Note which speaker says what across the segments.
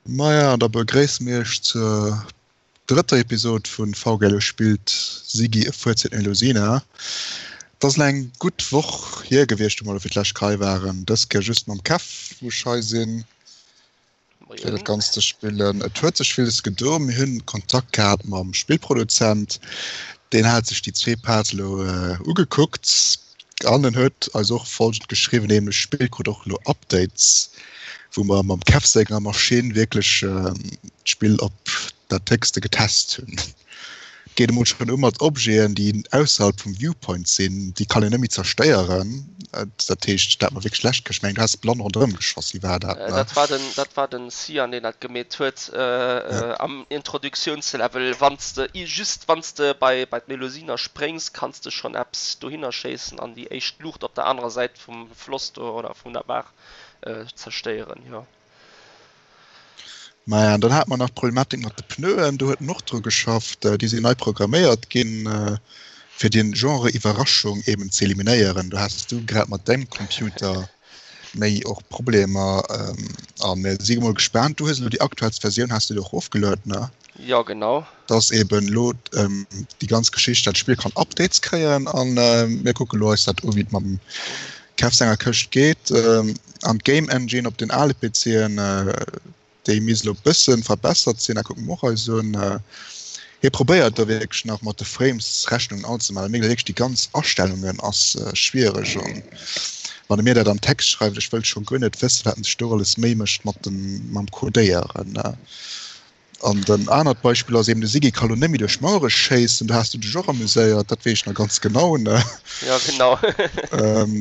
Speaker 1: Maja, da begréisse mir iech zur drëtter Episod vun VGLO spillt Sigi e Fuerz fir d'Melusina. Et ass elo eng gutt Woch hier gewiescht, wou mer elo fir d'lescht hei waren. Dës Kéier just mam Kev, wou ech hei sinn, fir dat Ganzt ze spillen. Et huet sech villes gedoen. Mir hunn Kontakt gehat mam Spillproduzent. Deen hat sech déi zwee Parts elo ugekuckt. An en huet eis och folgend geschriwwen, nämlech d'Spill krut och elo Updates, wou mer mam Kev senger Maschinn wierklech d'Spill op dat Héchste getest hunn. Et geet emol schonn u mat Objeten, déi ausserhalb vum Viewpoint sinn, déi kann een net méi zerstéieren. Dat heescht, dat mer wierklech schlecht, ech mengen du has blann ronderëm geschoss, wéi war dat, ne?
Speaker 2: Dat war den, dat war den Cyan, deen dat gemeet huet am Introduktiounslevel. Wann s de, just wann s de bei, bei d'Melusina spréngs, kanns de schonn eppes dohinner schéissen an déi éischt Luucht op der anerer Säit vum Floss do oder vun der Baach zerstéieren, jo.
Speaker 1: Maja, an dann hate mer nach d'Problematik mat de Pneuen, do huet en och dru geschafft, déi sinn nei programméiert ginn, fir den Genre Iwwerraschung eben ze eliminéieren. Do has du grad mat dengem Computer méi och Problemer a mir si mol gespaant. Du hues elo déi aktuellst Versioun, has du déi och erofgelueden, ne?
Speaker 2: Jo, genau.
Speaker 1: Dass eben elo déi ganz Geschicht, dat Spill kann Updates kréien an mir kucke lo eis dat u wéi et mam Kev senger Këscht geet. An d'Game Engine op den ale PCen, déi misst elo bëssen verbessert sinn, dat kucke mer och eis un. Hie probéiert do wierklech nach mat de Frames Rechnungen all ze maachen, mee wierklech déi ganz Astellungen ass schwiereg an wann e mir dat am Text schreift, ech wëll scho guer net wëssen, wat en sech do alles Méi mécht mat dem mam Codéieren. An den anert Beispill ass eben de Sigi ka lo net méi duerch Mauere schéissen, do has du dech och amuséiert, dat weess ech nach ganz genau, ne?
Speaker 2: Ja, genau.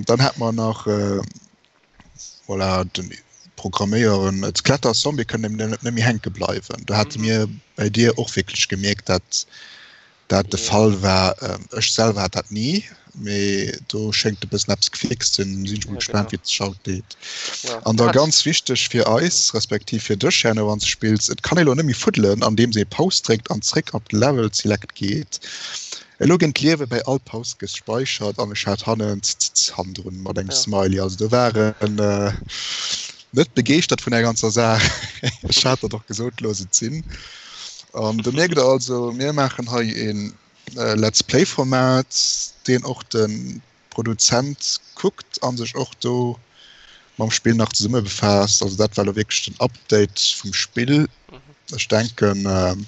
Speaker 1: Dann hat mer nach Voilà, den Programméieren, d'Kletter-Zombie kënnen net méi hänke bleiwen. Do hate mir bei dir och wierklech gemierkt, dat dat de Fall war. Ech selwer hat dat ni, mee do schéngt e bëssen eppes gefixt ze sinn. Sinn ech mol gespaant, wéi et sech haut deet. An da ganz wichteg fir eis, respektiv fir dech herno, wann s de spills, Et kann ee lo net méi fuddelen, andeems ee Paus dréckt an zréck op de Level Select geet. Elo ginn d'Liewe bäi all Paus gespeichert an ech hat hannen zzz hannendrun mat engem Smiley. Also do war en net begeeschtert vun der ganzer Saach. Ech hat dat och gesot, looss et sinn. An do mierkt der also, mir maachen hei een Let's Play Format, deen och de Produzent kuckt a sech och do mam Spill nach zesumme befaasst. Also dat war elo wierklech den Update vum Spill. Ech denken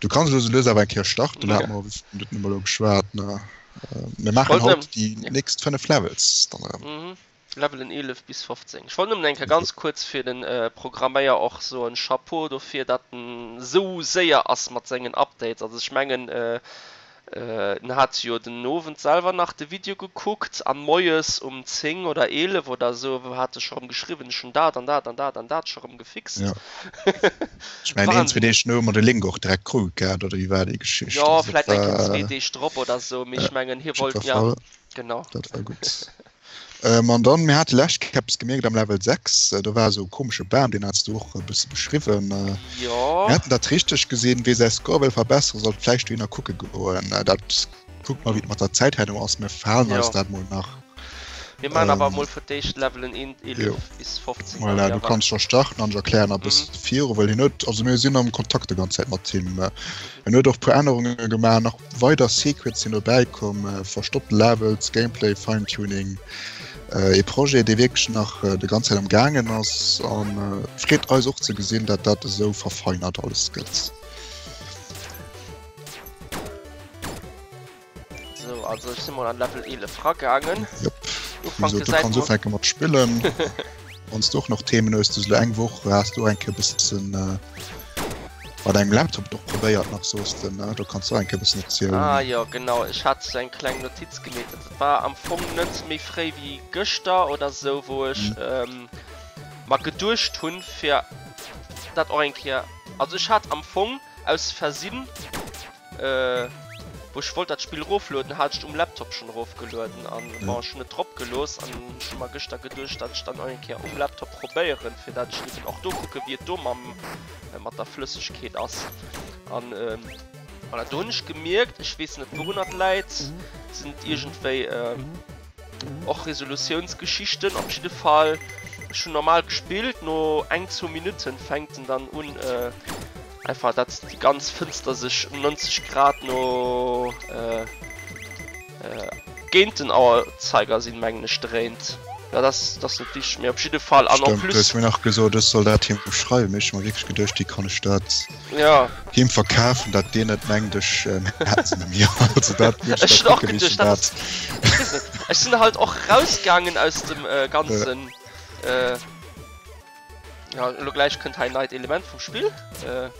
Speaker 1: du kanns elo sou lues awer eng Kéier starten, do hate mer net nëmme elo geschwat. Mir maachen haut déi nächst 5 Levels dann
Speaker 2: erëm. Levelen 11 bis 15. Ech wollt nëmmen eng Kéier ganz kuerz fir de Programméier och soen, Chapeau dofir, datt en esou séier ass mat sengen Updates. Also ech mengen En hat jo den Owend selwer nach de Video gekuckt an moies um 10 oder 11 oder sou hat e scho rem geschriwwen, ech hunn dat an dat an dat an dat scho rem gefixt.
Speaker 1: Ja. Ech mengen een, zwee Deeg no hu mer de Link och direkt krut gehat, oder wéi war déi Geschicht?
Speaker 2: Jo, Also dat vläit eng Kéier zwee war, Deeg drop oder sou, mee ech mengen hie op wollt, jiddwer ja, Fall, genau.
Speaker 1: dat war gutt. Ähm, an dann, mir hate lescht Kéier eppes gemierkt am Level 6, do war esou e komesche Bam, deen has du och e bësse beschriwwen.
Speaker 2: Jo.
Speaker 1: Mir haten dat richteg gesinn, wee säi Score wëll verbessere sollt vläicht dohinner kucke goen. Dat kucke mer, wéi et mat der Zäit herno ass, mir verhalen eis
Speaker 2: Jo.
Speaker 1: dat mol nach.
Speaker 2: Mir maachen awer mol fir d'éischt Levelen 1, 11 bis 15
Speaker 1: Voilà, du kanns scho starten an ech erklären a bësse viru, well hien huet, also mir sinn am Kontakt de ganz Zäit mat him. En huet och puer Ännerunge gemaach, nach weider Secrets sinn dobäi komm, verstoppte Levels, Gameplay Finetuning, ee Projet dee wierklech nach de ganz Zäit am gaangen ass an freet eis och ze gesinn, dat dat esou verfeinert alles gëtt.
Speaker 2: So, also ech si mol an Level 11 ragaangen.
Speaker 1: Yep. Ufank du kanns ufänke mat spillen. Wann du och nach Themen hues, du elo eng Woch has du eng Kéier bëssen äh, mat engem Laptop doch probéiert nach soos de, ne? Do kanns du eng Kéier bëssen erzielen.
Speaker 2: Ah jo, genau. Ech hat sou eng kleng Notiz gemeet. Dat war am Fong net méi fréi wéi gëschter oder sou, wou ech mhm. ähm, mer geduecht hunn, fir dat och eng Kéier. Also ech hat am Fong aus Versinn Wou ech wollt dat Spill roflueden, hat ech et um Laptop schon rofgelueden an bon, ech hunn et drop gelooss an ech hu mer gëschter geduecht, dat ech dann och eng Kéier um Laptop probéieren, fir dat ech eben och do kucke wéi et do mam mat der Flëssegkeet ass. An voilà, do hunn ech gemierkt, ech weess net wourunner et läit, sinn et iergendwéi och Resolutiounsgeschichten, op jidde Fall. Ech hunn normal gespillt, no eng, zwou Minutten fänkt en dann un einfach dat déi ganz Fënster sech um 90 Grad no géint den Auerzeiger sinn mengen ech dréint. Ja dat ass dat ass net wichteg, mee op jidde Fall an en
Speaker 1: Stëmmt, du
Speaker 2: plus.
Speaker 1: hues mir nach gesot ech soll dat him schreiwen, mee ech hu mer wierklech geduecht wéi kann ech dat
Speaker 2: Ja.
Speaker 1: him verkafen, dat deen net mengt ech hätt se nëmme. Also dat hunn ech
Speaker 2: Ech
Speaker 1: da
Speaker 2: hunn och
Speaker 1: kucke
Speaker 2: geduecht
Speaker 1: missen
Speaker 2: dat ass
Speaker 1: dat.
Speaker 2: ech weess net, ech sinn halt och rausgaangen aus dem ganzen. Ja, elo gläich kënnt hei en neit Element vum Spill. Äh,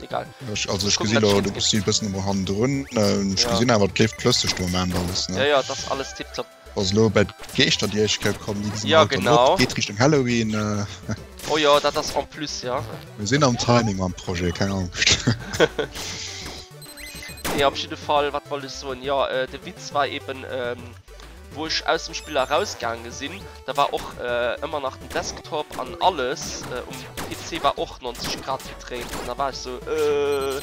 Speaker 2: egal.
Speaker 1: Ech, also
Speaker 2: Ech
Speaker 1: ech
Speaker 2: kucken,
Speaker 1: gesinn
Speaker 2: dat
Speaker 1: elo,
Speaker 2: ech
Speaker 1: du
Speaker 2: eens
Speaker 1: bist
Speaker 2: ginn.
Speaker 1: e bëssen elo hannendrun. Ech
Speaker 2: Ja.
Speaker 1: gesinn awer, et leeft flësseg de Moment alles,
Speaker 2: Ja,
Speaker 1: ne?
Speaker 2: ja, et ass alles tiptop.
Speaker 1: Also elo bei d'Geeschter, déi éischt Kéier kommen, déi gesi mer
Speaker 2: Ja,
Speaker 1: haut dann och.
Speaker 2: genau.
Speaker 1: Geet Richtung Halloween. Äh,
Speaker 2: Oh jo, dat ass en plus, ja.
Speaker 1: mir sinn am Timing mam Projet, keng Angscht.
Speaker 2: Nee, op jidde Fall, wat wollt ech soen? Jo, äh, de Witz war eben, ähm, Wou ech aus dem Spill erausgaange sinn, da war och ëmmer nach den Desktop an alles um PC war och 90 Grad gedréint an da war ech sou äh,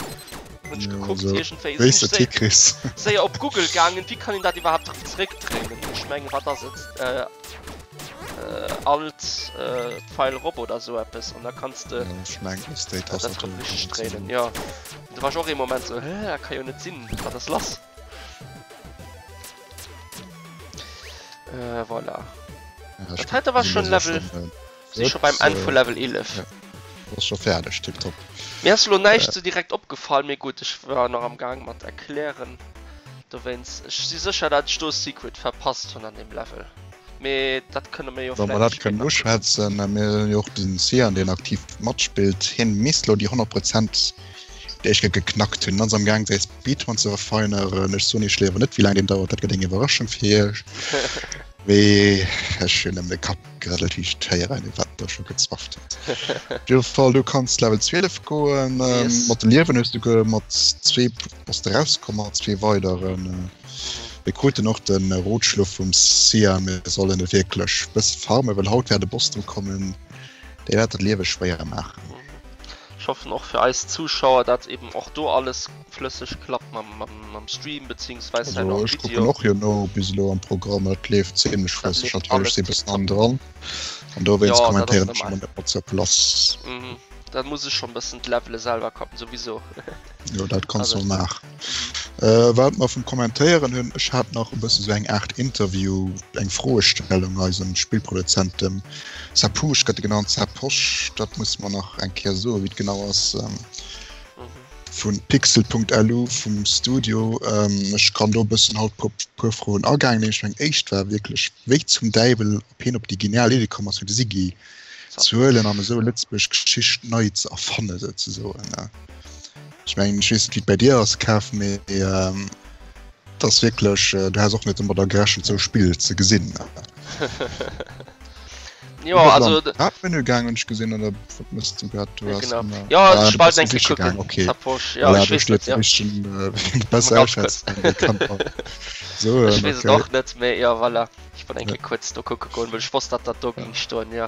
Speaker 2: hunn ech gekuckt iergendwéi sinn ech séier op Google gaangen, wéi kann een dat iwwerhaapt erëm zeréckdréinen? Ech mengen wat ass et Alt Pfeil erop oder sou eppes an da kanns de dat erëm richteg dréinen. Jo, do war ech och ee Moment sou hä, dat ka jo net sinn, wat ass lass? Äh, voilà.
Speaker 1: Ja,
Speaker 2: Dat heite war schon Level. Si scho beim Enn vu Level 11.
Speaker 1: Ja. Ass scho fäerdeg, tiptop.
Speaker 2: Mir ass lo näischt sou direkt opgefall, mee gutt, ech war nach am Gaang mat erklären. Dowéinst, ech si sécher, dat ech do e Secret verpasst hunn an deem Level. Mee dat kënne mir jo
Speaker 1: Wa mer
Speaker 2: vläicht
Speaker 1: dat kënnen
Speaker 2: spéider kucken.
Speaker 1: uschwätzen, mir hunn jo och den Cyan, deen aktiv matspillt. Hien misst lo déi 100 Prozent déi ech geknackt hunn. Ass am Gaang säi Speedrun ze verfeineren. Ech soen iech léiwer net wéi laang deen dauert, dat gëtt eng Iwwerraschung fir iech. Mee ech hunn ëm de Kapp gerëddelt wéi ech d'héieren hunn, wat do scho gezwafft huet. Op jidde Fall, du kanns Level 12 goen.
Speaker 2: Yes.
Speaker 1: Mat de Liewen hues du ge mat zwee bass de rauskomm mat zwee weideren. Mir kruten och de Rotschlo vum Sia, mir sollen et wierklech bësse farmen, well haut wäert e Boss dru kommen, dee wäert dat Liewe schwéier maachen.
Speaker 2: Ech hoffen och fir eis Zuschauer, dat eben och do alles flësseg klappt mam, mam, mam Stream beziehungsweise
Speaker 1: Also
Speaker 2: am
Speaker 1: ech
Speaker 2: Video.
Speaker 1: kucken och jo no bis elo am Programm, et leeft zimmlech
Speaker 2: Dat
Speaker 1: flësseg.
Speaker 2: leeft
Speaker 1: Natierlech
Speaker 2: alles
Speaker 1: si bëssen
Speaker 2: tiptop.
Speaker 1: hannendran an dowéinst
Speaker 2: Jo, dat ass
Speaker 1: kommentéieren ech
Speaker 2: normal.
Speaker 1: ëmmer net mat sur place.
Speaker 2: Mhm. Dat muss ech schon bëssen d'Levele selwer kappen, souwisou.
Speaker 1: Jo, dat kanns
Speaker 2: Also,
Speaker 1: du maachen.
Speaker 2: mhm.
Speaker 1: Äh, wat mer vum Kommentéieren hunn, ech hat nach e bësse sou eng Aart Interview, eng Froestellung eisem Spillproduzent, dem Sapouche gëtt e genannt, Sapoche, dat musse mer nach eng Kéier soen, wéi et genau ass, vu pixel.lu vum Studio. Ech kann do e bëssen haut op e puer Froen agaangen. Ech meng éischt war wierklech, wéi zum Däiwel op hien op déi genial Iddi komm ass, fir de Siggy ze huelen an esou Lëtzebuerg Geschicht nei ze erfanne souzesoen. Ech mengen, ech weess net, wéi et bei dir ass, Kev, mee et ass wierklech, du häss och net domadder gerechent, esou e Spill ze gesinn.
Speaker 2: Jo, also.
Speaker 1: Du bist am Menü gaangen, hunn ech gesinn, oder wat mëss du grad? Du
Speaker 2: Ja,
Speaker 1: hast
Speaker 2: genau.
Speaker 1: ëmmer-
Speaker 2: Ja,
Speaker 1: Ah,
Speaker 2: ech
Speaker 1: du
Speaker 2: wollt
Speaker 1: bist
Speaker 2: eng Kéier
Speaker 1: siche
Speaker 2: kucken,
Speaker 1: gaang, okay.
Speaker 2: Sapoche. Ja,
Speaker 1: Voilà,
Speaker 2: ech
Speaker 1: do
Speaker 2: weess
Speaker 1: steet
Speaker 2: net, ja.
Speaker 1: richtegen, äh, besser
Speaker 2: Ganz kurz.
Speaker 1: ausschätzen, wéi kann man. So,
Speaker 2: Ech
Speaker 1: ähm,
Speaker 2: weess et
Speaker 1: okay.
Speaker 2: och net, mee jo, voilà. Ech wollt eng
Speaker 1: Ja.
Speaker 2: Kéier kuerz do kucke goen, well ech wosst, datt dat do ging stoen, jo.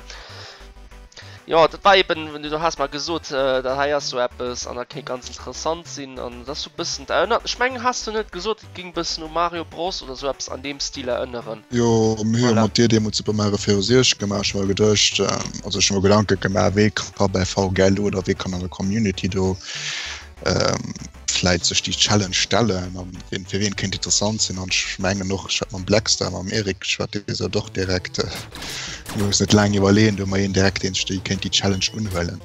Speaker 2: Jo, dat war eben, du has mer gesot, dat hei ass sou eppes an dat kéint ganz interessant sinn an dat ass sou bëssen, dat erënnert, ech mengen, has du net gesot, et ging bëssen u Mario Bros oder sou eppes an deem Stil erënneren?
Speaker 1: Jo, mir hu
Speaker 2: Voilà.
Speaker 1: mat dir deemools Super Mario 64 gemaach, ech hu mer geduecht, also ech hu mer Gedanke gemaach, wee ka bei VGL oder wee kann an der Community do vläit sech déi Challenge stellen an wien, fir wien kéint interessant sinn. An ech mengen och, ech hat mam Blackstar, mam Eric geschwat, dee sot och direkt, du muss net laang iwwerleeën, do hu mer een direkt, deen sech déi kéint déi Challenge unhuelen.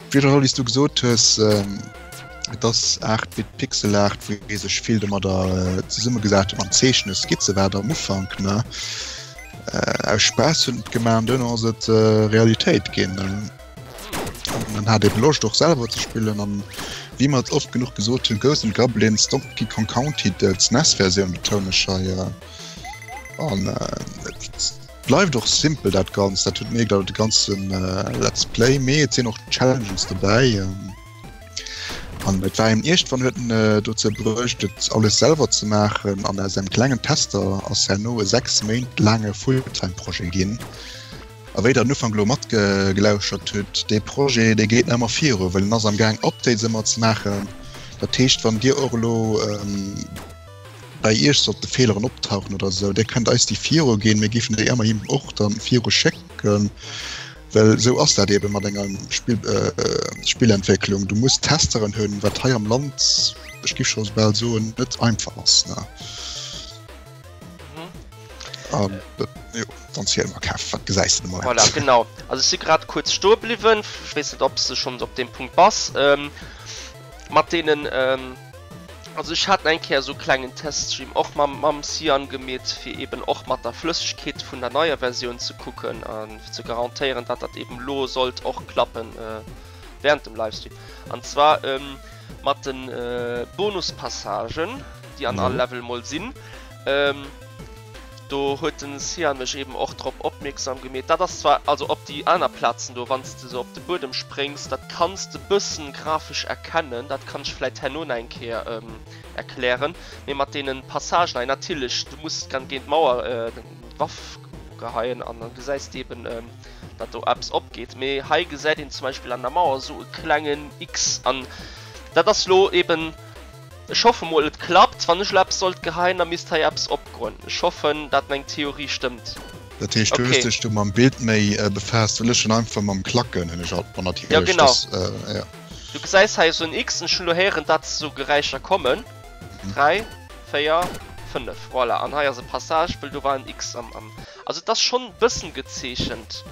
Speaker 1: Op jidder Fall, wéi s du gesot hues, et ass 8-Bit Pixel Art, wou ee sech vill domadder zesummegesat huet, mam Zeechnen, Skizze war et am Ufank, ne? Aus Spaass hunn et gemaach an duerno ass et Realitéit ginn. An dann hat eben Loscht och selwer ze spillen an wéi mer et oft genuch gesot hunn, Ghosts 'n Goblins, Donkey Kong County, d'SNES-Versioun betounen ech hei. An et bleift och simpel dat Ganzt, dat huet mir glaub de ganzen Let's Play, mee et sinn och Challenges dobäi. An et war eben iergendwann huet en dozou bruecht et alles selwer ze maachen an aus engem klengen Tester ass herno e 6 Méint laange Fulltime-Projet ginn. A wéi der den Ufank elo matgelauschert hutt, dee Projet, dee geet nach ëmmer viru, well en ass am Gaang Updates ëmmer ze maachen. Dat heescht, wann Dir och elo. Bei Iech sollte Feeleren optauchen oder esou, Dir kënnt eis déi viru ginn, mir géifen déi ëmmer him och dann viru schécken, well esou ass dat eebe mat enger Spill, Spillentwécklung, du muss Testeren hunn, wat hei am Land, ech géif scho bal soen, net einfach ass, ne. An jo, dann ziel mer, Kev, wat gesäis de de
Speaker 2: Moment? Voilà, genau. Also ech si grad kuerz stoe bliwwen, ech weess net, ob s de schonns op deem Punkt bass, mat deenen, Also ech hat eng Kéier esou klengen Teststream och mam mam Cyan gemeet fir eben och mat der Flëssegkeet vun der neier Versioun ze kucken an fir ze garantéieren dat dat eben lo sollt och klappen während dem Livestream. An zwar mat den Bonuspassagen déi an all Level mol sinn. Do huet den Cyan mech eben och drop opmierksam gemeet. Dat ass zwar, also op déi aner Plazen do, wann s de sou op de Buedem spréngs, dat kanns de bëssen grafesch erkennen, dat kann ech vläit herno nach eng Kéier erklären, mee mat deenen Passagen hei, natierlech, du muss dann géint d'Mauer d'Waff geheien an dann gesäis de eben, dat do eppes opgeet. Mee hei gesäit een zum Beispill an der Mauer sou e klengen X an dat ass lo eben, Ech hoffe mol et klappt. Wann ech lo eppes sollt geheien, da misst hei eppes opgoen. Ech hoffen dat meng Theorie stëmmt.
Speaker 1: Dat heescht du hues dech do mam Bild méi befaasst, well ech hunn einfach mam Klacken hunn ech alt ma
Speaker 2: natierlech. Jo genau. Das, ja. Du gesäis hei esou en X, ech hunn lo héieren dat esou Geräischer kommen. 3, 4, 5, voilà. An hei ass e Passage, wëll do war en X am, am, also et ass schonn bëssen gezeechent.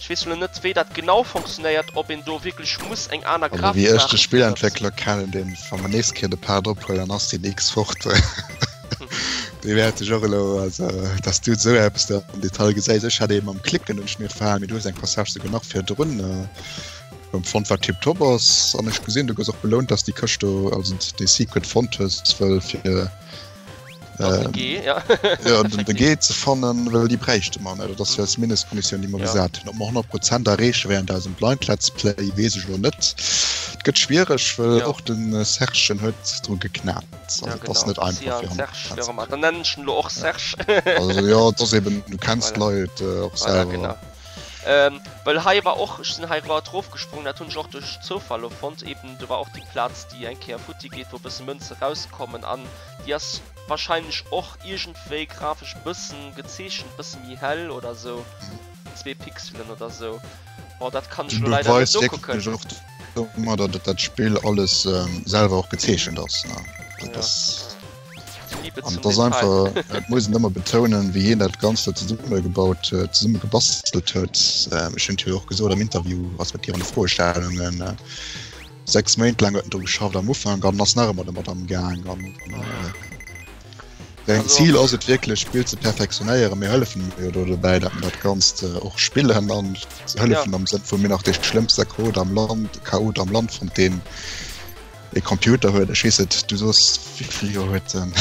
Speaker 2: Ech weess elo net wéi dat genau fonctionnéiert, ob een do wierklech muss eng aner
Speaker 1: Grafik maachen. Also wéi ech de Spillentwéckler kennen, deen wa mer nächst Kéier de Part ophuelen, dann ass deen X fort. Dee wäert sech och elo, also dass du esou eppes do am Detail gesäis. Ech hat ee mam Klicken hunn ech mir verhalen, mee du hues eng Passage souguer nach virdrun erëm fonnt, wat tiptop ass. An ech gesinn, du gëss och belount, dass déi Këscht do, also dee Secret fonnt hues, wëll fir
Speaker 2: Ähm, G, ja.
Speaker 1: ja, den, de G ze fannen, well déi bräichte mer, ne? Dat ass jo eis Mindestkonditioun, déi mer ja. gesat hunn. Ob mer 100 Prozent erreeche während eisem Blind Let's Play, weess ech elo net. Et gëtt schwiereg, well ja. och den äh, Serge huet dru geknat.
Speaker 2: Also, ja, genau. ass net einfach fir 100 Serge, Dann nennen ech lo och Serge.
Speaker 1: Ja. Also ja, dat ass eben, du kenns voilà. Leit äh, och
Speaker 2: voilà, selwer. Genau. Ähm, well hei war och, ech sinn hei grad rofgesprungen, dat hunn ech och duerch Zoufall lo fonnt, eben do war och déi Plaz, déi eng Kéier futti geet, wou e bësse Mënze rauskommen an Déi ass wahrscheinlech och iergendwéi grafesch bëssen gezeechent, bëssen méi hell oder sou, zwee Pixelen oder sou. Bon, dat kann ech
Speaker 1: lo leider net nokucken. Du beweis wierklech och domadder, datt dat Spill alles selwer och gezeechent ass, ne? Dat ass, an et ass einfach, et muss een ëmmer betounen, wéi hien dat Ganzt do zesummegebaut huet, zesummegebastelt huet. Ech hunn et jo och gesot am Interview, respektiv an de Froestellungen. 6 Méint laang huet en dru geschafft am Ufank an ass nach ëmmer domat am Gaang. An säin Zil ass et wierklech d'Spill ze perfektionéieren. Mir hëllefen him jo do dobäi, datt mer dat Ganzt och spillen an hëllefen am Sënn vu mir nach dee schlëmmste Chaot am Land, Chaot am Land fonnt, deen e Computer huet. Ech weess net, du soos, wéi vill Joer huet en?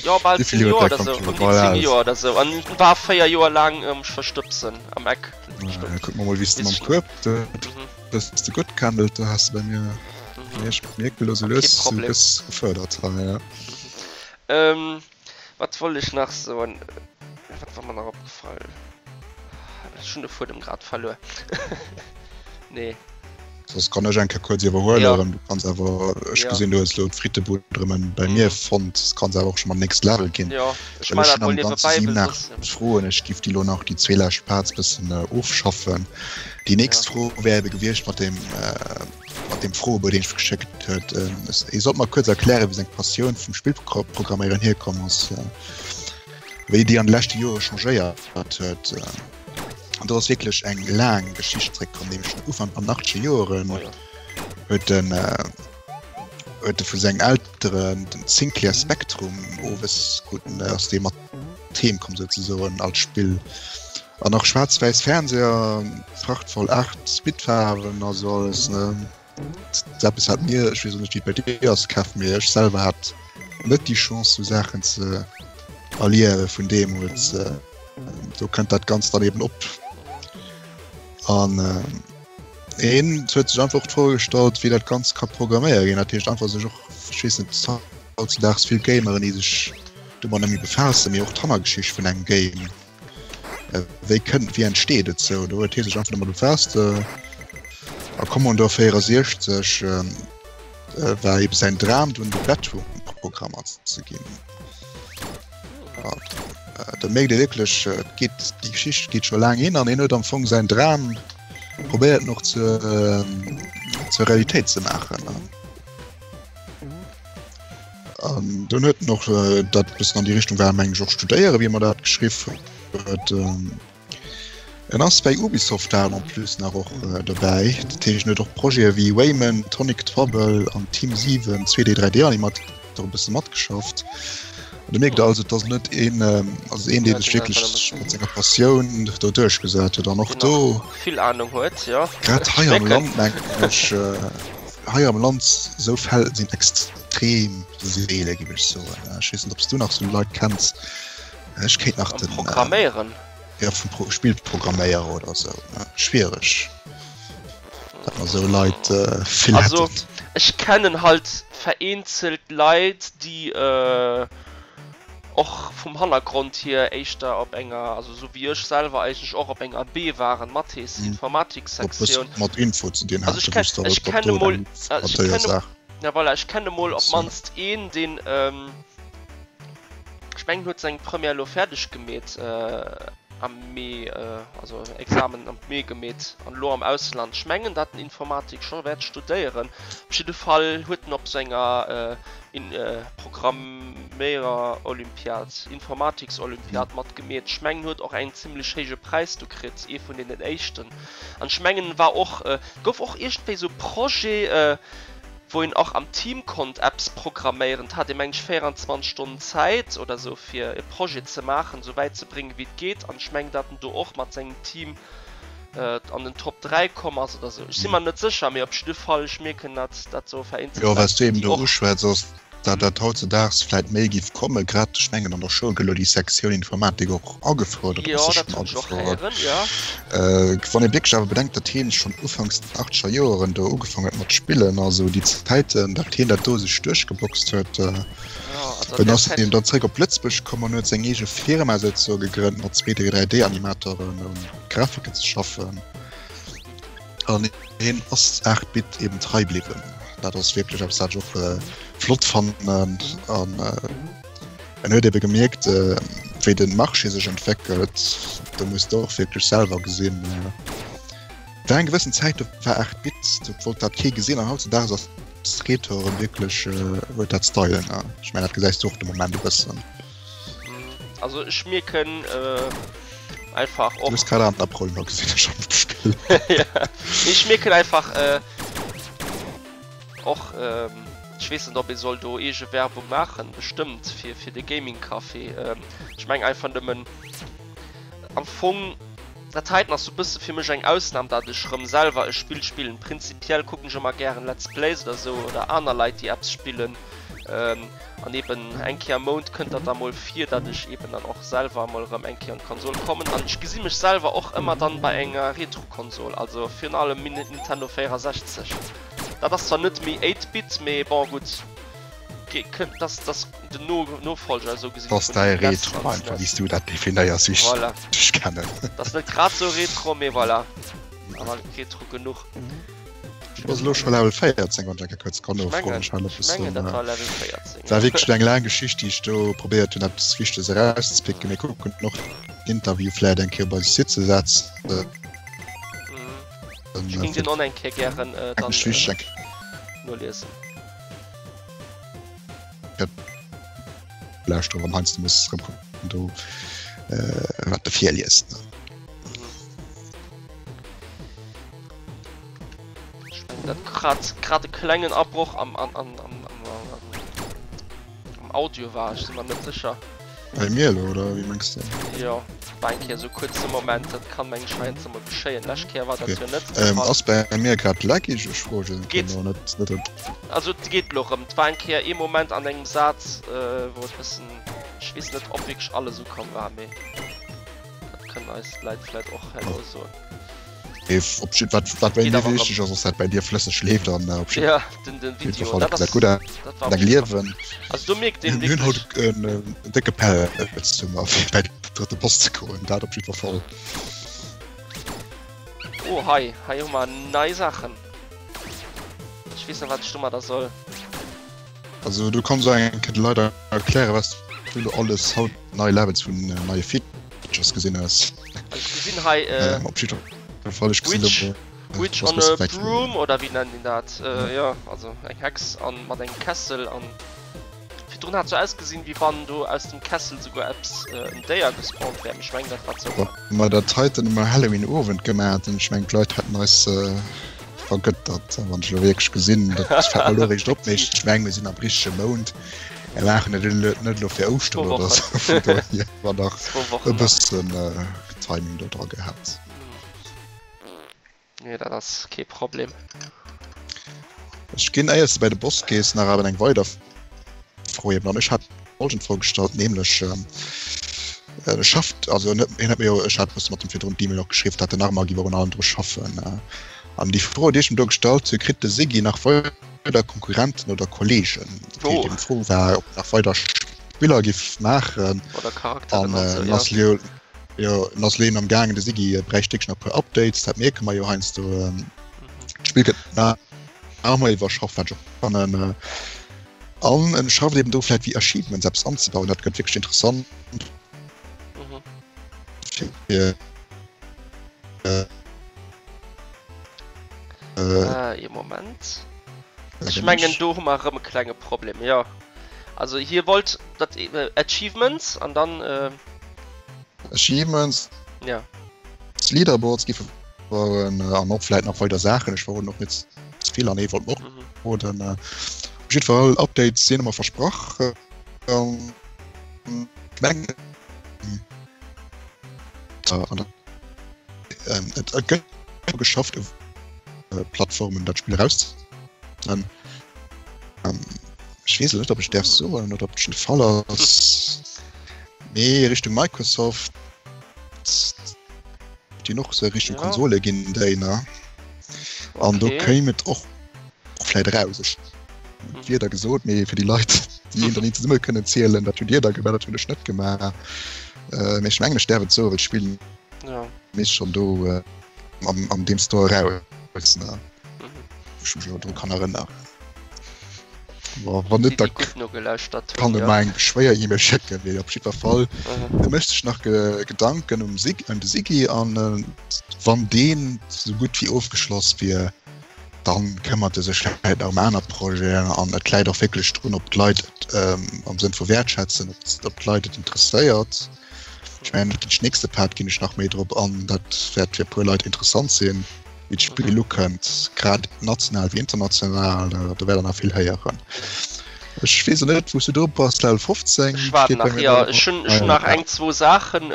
Speaker 2: Jo, bal 10 Joer oder sou, ëm déi 10 Joer oder sou. An war 4 Joer laang ëm verstëbsen am Eck.
Speaker 1: Kuck mer mol, wéi s de mam Kueb. Dass de gutt gehandelt, do has de bei mir mhm. ech mierke lo sou lues du gëss gefërdert hei
Speaker 2: ja. Ähm, wat wollt ech nach soen? Wat war mer nach opgefall? Ech hunn de Fuedem grad verluer. Nee.
Speaker 1: Soss kann ech eng Kéier kuerz iwwerhuelen. Ja. Du kanns awer ech ja. gesinn du hues lo d'Frittebud drëmmen bei mhm. mir fonnt, kanns awer och schon mal next Level ginn.
Speaker 2: Ja. Ech mein dat mol
Speaker 1: niewebäi, well soss Froen, ech giff déi lo nach déi zwee lescht Parts bëssen äh, ofschaffen. Déi nächst Fro wär ebe gewiescht mat dem mat dem Froebou, deen ech geschéckt huet. Ee sollt mer kuerz erklären, wéi seng Passioun vum Spillprogramméieren hierkomm ass, wéi déi an de leschte Jore changéiert huet. An do ass wierklech eng laang Geschicht zréckkomm, nämlech den Ufank an achtzeger Joren huet en huet e vu sengen Elteren den Sinclair Spectrum owes krut en, ass dee mat heem komm souzesoen als Spill. An och schwaarz-wäiss Fernseher, prachtvoll 8 Bit-Faarwen a sou alles, ne? Dat ass eppes, wat mir, ech weess och net, wéi et bei dir ass, Kev, mee ech selwer hat net déi Chance, sou Saachen ze erliewe vun deemools. Do kënnt dat Ganzt dann eben op. An een huet sech einfach och d'Fro gestallt, wéi dat Ganzt ka programméiert ginn. Dat heescht einfach sech och, ech weess net, hautzedaags vill Gameren, déi sech domat net méi befaassen, mee och d'Hannergeschicht vun engem Game. Wéi kënnt, wéi entsteet et sou? Do huet hie sech einfach domat befaasst. A Commodore 64 war ebe säin Dram dunn de Batwoman. Programmer ze ginn. Da mierkt ee wierklech, et geet, déi Geschicht geet scho laang hin an hien huet am Fong säin Dram probéiert nach zur, zur Realitéit ze maachen. An dunn huet en och dat e bëssen an déi Richtung war, meng ech, och studéieren, wéi e mer dat geschriff huet. En ass bäi Ubisoft da en plus nach och dobäi. Dat heescht, en huet och Projete wéi Rayman, Tonic Trouble an Team 7 2D, 3D Animator e bësse matgeschafft. An do mierkt also, et ass net een, also een, dee sech wierklech mat senger Passioun do duerchgesat huet an och do.
Speaker 2: Vill Anung huet, jo.
Speaker 1: Grad hei am Land mengen ech, hei am Land esou Fäll sinn extrem seele géif ech soen. Ech weess net, ob s du nach esou Leit kenns. Ech kéint nach
Speaker 2: den. Programméieren?
Speaker 1: Ja, vum Pro Spillprogramméierer oder esou. Schwiereg, datt mer esou Leit
Speaker 2: vill hätten. Also ech kennen halt vereenzelt Leit, déi och vum Hannergrond hier éischter op enger, also esou wéi ech selwer eigentlech och op enger B waren, Mathés, Informatiksektioun.
Speaker 1: Mat Info ze dinn
Speaker 2: haten, wou's der ech kenne mol, ech kenne, ja voilà, ech kenne mol op d'mannst een, deen, Ech mengen huet seng Première elo fäerdeg gemeet am Mee, also Examen am Mee gemeet an elo am Ausland. Ech mengen dat en Informatik scho wäert studéieren. Op jidde Fall huet en op sou enger Programméiererolympiad, Informatiksolympiad matgemeet. Ech mengen huet och eng zimlech héije Präis do kritt, ee vun deenen éischten. An ech mengen war och, gouf och iergendwéi sou Projet, wou een och am Team konnt eppes programméieren. Et hat ee meng ech 24 Stonnen Zäit oder sou fir e Projet ze maachen, sou wäit ze bréngen wéi et geet an ech mengen dat en do och mat sengem Team an den Top 3 komm ass oder sou. Ech si mer net sécher, mee op jidde Fall ech mierken dat dat sou
Speaker 1: vereenzelt Jo, wat s du eben do uschwätz ass, dat dat hautzedaags vläit méi giff kommen, grad ech mengen an der Schoul gëtt elo déi Sektioun Informatik och agefouert oder ass se schonn agefouert. Wann ee wierklech awer bedenkt, datt hien schonn ufanks den achtzeger Joeren do ugefaangen huet mat spillen, also déi Zäiten, datt hien dat do sech duerchgeboxt huet, dann ass hien dann zeréck op Lëtzebuerg komm an huet seng eege Firma souzesoe gegrënnt mat 2D-, 3D-Animatoren un Grafiken ze schaffen. An hien ass 8 Bit eben trei bliwwen. Dat ass wierklech eppes, wat ech och flott fannen. An en huet ebe gemierkt, wéi de Marché sech entwéckelt. Do muss de och wierklech selwer gesinn. War eng gewëssen Zäit, do war 8 Bit, do wollt dat kee gesinn. An hautzedaags ass Retro erëm wierklech, huet dat Style. Ech mengen, dat gesäis du och de Moment e bëssen.
Speaker 2: Also ech mierken einfach
Speaker 1: och. Du hues grad aner Problemer gesinn ech am
Speaker 2: Spill. Ja, mee ech mierken einfach och, ech weess net ob ee soll do eege Werbung maachen, bestëmmt fir fir de Gaming Café. Ech mengen einfach nëmmen am Fong dat heiten ass sou bësse fir mech eng Ausnam, dat ech rëm selwer e Spill spillen. Prinzipiell kucken ech ëmmer gären Let's Plays oder sou oder aner Leit déi eppes spillen. An eben eng Kéier am Mount kënnt dat da mol vir, dat ech eben dann och selwer mol erëm eng Kéier un d'Konsol kommen. An ech gesi mech selwer och ëmmer dann bei enger Retro-Konsol, also virun allem Nintendo 64. Dat ass zwar net méi 8 Bit, mee bon gutt, kënnt, dat ass den Nofolger esou
Speaker 1: gesinn vun NES an SNES. Dat ass däi Retro einfach, wéi s du dat definéiers, wéi ech dech kennen.
Speaker 2: Dat ass net grad esou Retro, mee voilà, awer Retro genuch.
Speaker 1: Du bass elo scho Level 14, wann ech eng Kéier kuerz kann nofroen. Ech hat e bëssen, war wierklech eng laang Geschicht, déi ech do probéiert hunn, eppes Wichteges erauszepicken. Mir kucken och d'Interview vläicht eng Kéier op eise Site ze setzen.
Speaker 2: Ech géing den och eng Kéier gären dann noliesen.
Speaker 1: Lauschteren, wann heiansdo muss erëm kucken do, wat de virliest.
Speaker 2: Ech mengen dat grad grad e klengen Abroch am am am am am Audio war, ech si mer net sécher.
Speaker 1: Bei mir elo oder wéi mengs de?
Speaker 2: Jo, war eng Kéier sou kuerze Moment, dat kann mengen ech heiansdo mol geschéien. Lescht Kéier war dat jo net de
Speaker 1: Fall. Ass bei mir grad laggig? Ech froe just
Speaker 2: Geet. elo net net. Also et geet elo rëm. Et war eng Kéier ee Moment an engem Saz wou et bëssen, ech weess net ob wierklech alles ukomm war, mee dat kënnen eis d'Leit vläit och herno soen.
Speaker 1: Op jidd wat wat bei mir wichteg ass, ass dat bei dir flësseg leeft an op jidd
Speaker 2: ja, den, den Video
Speaker 1: Fall, dat ass, gutt
Speaker 2: dat war
Speaker 1: deng Liewen.
Speaker 2: Also do mierkt een
Speaker 1: Mir hunn haut en en décke Pelz-Zummer fir bei den drëtte Boss ze goen, dat op jiddwer Fall.
Speaker 2: Oh hei, hei hu mer nei Saachen. Ech weess net wat ech domadder soll.
Speaker 1: Also du kanns och eng Kéier de Leit erklären, wat du elo alles haut nei Levels vun neie Features gesinn hues.
Speaker 2: Also ech gesinn hei
Speaker 1: äh, Op jiddwer Fall, ech gesinn
Speaker 2: Witch, Witch on a Broom oder wéi nennt een dat? Äh, jo, also eng Hex an mat engem Kessel an virdrun hat sou ausgesinn, wéi wann do aus dem Kessel souguer eppes äh, en Déier gespawnt wär, mee ech mengen dat war
Speaker 1: Zoufall. Wa mer dat heiten um Halloween Owend gemaach hätten, ech mengen d'Leit hätten eis äh, vergëttert. Wann ech elo wierklech gesinn, dat fält mer elo eréischt op, mee ech mengen mir sinn am richtege Mount, mir maachen et net elo fir Ouschteren oder esou, vun dohier hu mer nach e bëssen Timing do dra gehat.
Speaker 2: Nee, dat ass kee Problem.
Speaker 1: Ech ginn, éiers de bei de Boss gees, nach awer eng weider Fro eben an. Ech hat folgend Fro gestallt, nämlech schafft, also hien huet mir jo, ech hat e bësse mat him virdrun d'E-Mail och geschriwwen, datt en nach ëmmer géif un allem dru schaffen. An déi Fro, déi ech em do gestallt hu, kritt de Siggy nach weider Konkurrenten oder Kollegen? Dat heescht, eben d'Fro war, ob en nach weider Spiller géif maachen.
Speaker 2: Oder Charakteren
Speaker 1: an esou, jo. Jo, en ass elo am gaangen, de Siggy bräicht wierklech nach e puer Updates, dat mierke mer jo heiansdo. D'Spill gëtt nach ëmmer iwwerschafft, wat ech och fannen. An en schafft eben do vläit wéi Achievements eppes anzebauen, dat gëtt wierklech interessant.
Speaker 2: Fir. Ee Moment. Ech mengen do hu mer erëm e klenge Problem, jo. Also hie wollt dat Achievements an dann.
Speaker 1: Achievements.
Speaker 2: Ja.
Speaker 1: Leaderboards gi bauen an och vläit nach weider Saachen. Ech verroden och net ze vill an ee wollt och verroden. Op jiddwer Fall Updates sinn ëmmer versprach. Mengen et gëtt geschafft Plattformen dat Spill eraus. Ech weess net, ob ech däerf soen oder ob et schon de Fall ass. Mee Richtung Microsoft déi och sou Richtung ja. Konsole ginn déi ne an do kéim et och vläit eraus. Ech mhm. Wierder gesot, mee fir déi Leit déi een dann zesumme kënnen zielen, dat hunn Dir da gemaach, dat hunn ech net gemaach. Äh, mee ech mengen ech däerf et soen, well d'Spill
Speaker 2: ja.
Speaker 1: misst schon do äh, am, am deem Store eraus ne. Mhm. Ech mech dru kann erënneren. Wann net, da kann e mer eng Beschwéier-E-Mail schécken. Mee op jiddwer Fall, e mécht sech nach Gedanken um Sig, ëm de Siggy an wann deen sou gutt wéi ofgeschloss wier, dann këmmert e sech vläicht nach ëm aner Projeten an et läit och wierklech drun, ob d'Leit et am Sënn vu wäertschätzen, ob d'Leit et interesséiert. Ech mengen, dat nächste Part ginn ech nach méi drop an, dat wäert fir e puer Leit interessant sinn. wéi d'Spill elo kënnt, grad national wéi international, do wäert der nach vill héieren. Ech weess net, wou s du do bass, Level 15
Speaker 2: Ech waarden nach, jo. Ech hunn, ech hunn nach eng, zwou Saachen.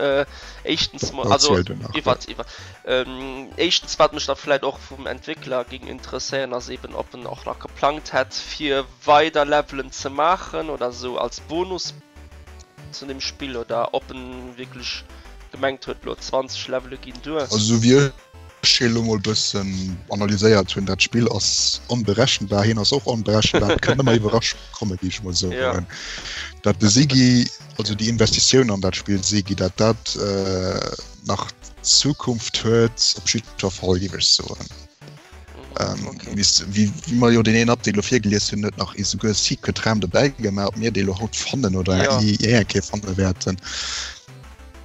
Speaker 2: Éischtens mol, also iwwert, iwwert, éischtens wat mech da vläit och vum Entwéckler géing interesséieren, ass eben, ob en och nach geplangt hätt, fir weider Levelen ze maachen oder esou als Bonus zu dem Spill, oder ob en wierklech gemengt huet, elo 20 Levele ginn duer.
Speaker 1: Also esou wéi ech elo mol bëssen analyséiert hunn, dat Spill ass onberechenbar, hien ass och onberechenbar, et kënnt ëmmer Iwwerraschunge kommen, géif ech mol soen. Dat de Sigi, also déi Investitioun an dat Spill Sigi, dat dat nach Zukunft huet, op jiddwer Fall, géif ech soen. Wéi mer jo deen een Update elo virgelies hunn, huet nach esouguer e Secret Raum dobäi gemaach, ob mir dee elo haut fannen oder jee eng Kéier fanne wäerten.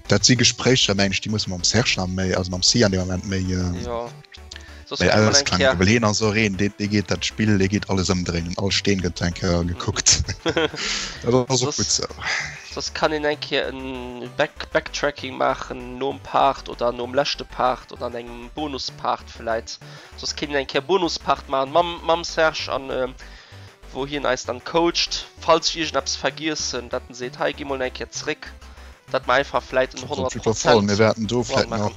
Speaker 1: Dat si Gespréicher, mengen ech, déi musse mer mam Serge nach méi, also mam Si an deem Moment méi,
Speaker 2: Jo,
Speaker 1: soss méi kënne mer eng ausklangen, Kéier. well hien ass och een, dee, dee geet dat Spill, dee geet alles ëmdréinen, all Steen gëtt eng Kéier gekuckt. Dat ass och gutt
Speaker 2: Soss,
Speaker 1: sou.
Speaker 2: soss kann een eng Kéier en Back, Backtracking maachen nom Part oder nom leschte Part oder an engem Bonuspart vläit. Soss kéint een eng Kéier Bonuspart maachen mam, mam Serge an wou hien eis dann coacht, falls ech iergendeppes vergiessen, dat en seet, hei, gi mol eng Kéier zréck. Dat mer einfach vläit en
Speaker 1: 100 Prozent Mir wäerten do vläit nach,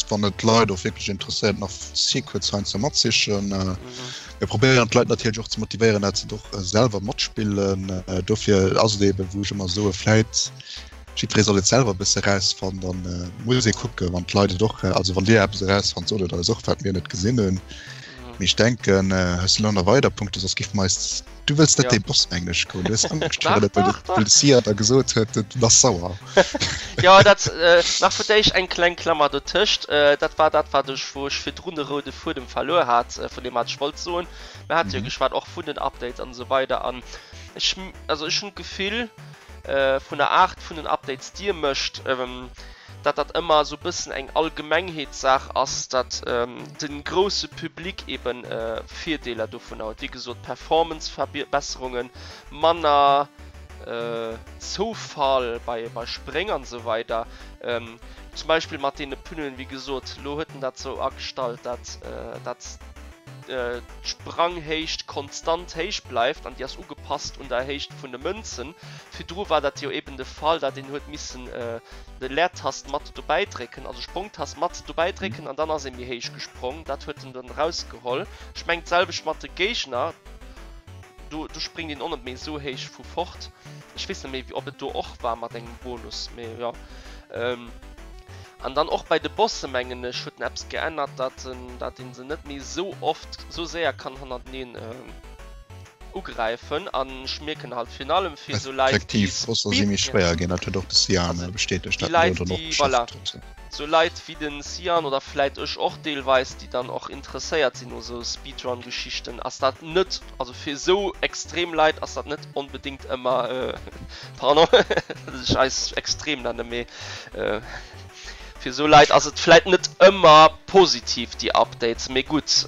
Speaker 1: wann et d'Leit och wierklech interesséiert, nach Secrets heiansdo matsichen. Mir probéieren d'Leit natierlech och ze motivéieren, dat se och selwer matspillen. Dofir ass et eeben, wou ech ëmmer soe vläit jiddweree soll et selwer e bësse erausfannen. Dann muss ee kucken, wann d'Leit et och, also wann Dir eppes erausfannt, sot et eis och, wat mir net gesinn hunn. Mee ech denken, hues de elo nach weider Punkte, soss géife mer eis Du wëlls net
Speaker 2: Ja.
Speaker 1: dee Boss mengen ech goen. Du hues Angscht
Speaker 2: Dach,
Speaker 1: virun et, well
Speaker 2: dach,
Speaker 1: de, well
Speaker 2: dach.
Speaker 1: de Sia der gesot huet, du bass sauer.
Speaker 2: Jo, dat, äh, nach fir d'éischt eng kleng Klammer dotëscht. Äh, dat war dat, wat ech, wou ech virdrun de roude Fuedem verluer hat, äh, vun deem wat ech wollt soen. Mir hate jo
Speaker 1: Mhm.
Speaker 2: geschwat och vun den Updates an esou weider an. Ech, also ech hunn d'Gefill vun der Aart vun den Updates déi e mécht, dat dat ëmmer esou e bëssen eng Allgemengheetssaach ass, dat de grousse Public eben Virdeeler dovunner huet. Wéi gesot, Performance-Verbesserungen, manner Zoufall bei Spréng an esou weider. Zum Beispill mat deene Pneuen, wéi gesot, elo huet en dat esou agestallt, dat dat d'Spranghéicht konstant héich bleift an déi ass ugepasst un der Héicht vun de Mënzen. Virdru war dat jo eben de Fall, dat een huet missen de Leertast mat dobäi drécken, also Sprongtast mat dobäi drécken an dann ass ee méi héich gesprong. Dat huet en dann erausgeholl. Ech mengen d'selwecht mat de Géigner, do do spréngt een och net méi esou héich vu fort. Ech weess net méi ob et do och war mat engem Bonus, mee jo. An dann och bei de Bosse mengen ech huet en eppes geännert, dat en dat een se net méi esou oft esou séier kann hannerteneen ugräifen. An ech mierken halt virun allem fir esou Leit déi
Speaker 1: Effektiv, d'Bosser si méi schwéier ginn, dat huet och de Cyan
Speaker 2: also
Speaker 1: bestätegt,
Speaker 2: déi
Speaker 1: dat en
Speaker 2: Leit
Speaker 1: do dann och
Speaker 2: déi voilà
Speaker 1: geschafft huet.
Speaker 2: esou Leit wéi den Cyan oder vläit ech och deelweis, déi dann och interesséiert sinn u sou Speedrun-Geschichten, ass dat net, also fir esou extrem Leit ass dat net onbedéngt ëmmer Pardon, datt ech eis extrem nenne, mee fir esou Leit ass et vläit net ëmmer positiv déi Updates, mee gutt,